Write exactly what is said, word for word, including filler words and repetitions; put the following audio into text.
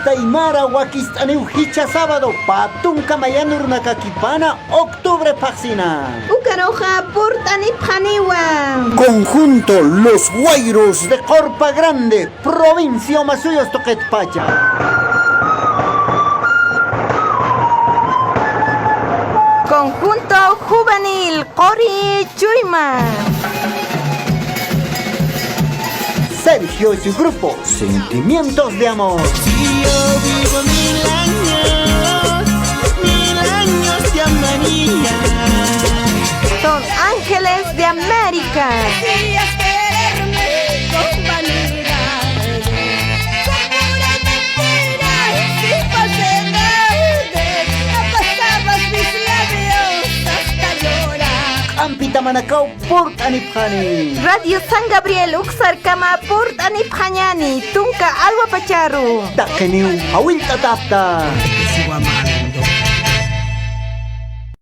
Taymara wakist'aniw jichha sábado, pä tunka mayan urunakakipana octubre phaxsina. Ukaruxa purt'anipxaniwa. Conjunto Los Guayros de Qorpa Grande, provincia Omasuyos tuqitpacha. Conjunto Juvenil Qori Chuyma. Sergio y su grupo, Sentimientos de Amor. Si yo vivo mil años, mil años te amaría. Son Ángeles de América. Podrías quererme con vanidad, con pura mentira y sin falsedad. Aplastabas mis labios hasta llorar. K'ampitamanakaw purt'anipxani. Radio San Gabriel uksarkama purt'anipxañani tunka alwapacharu. Taqiniw jawillt'atapta.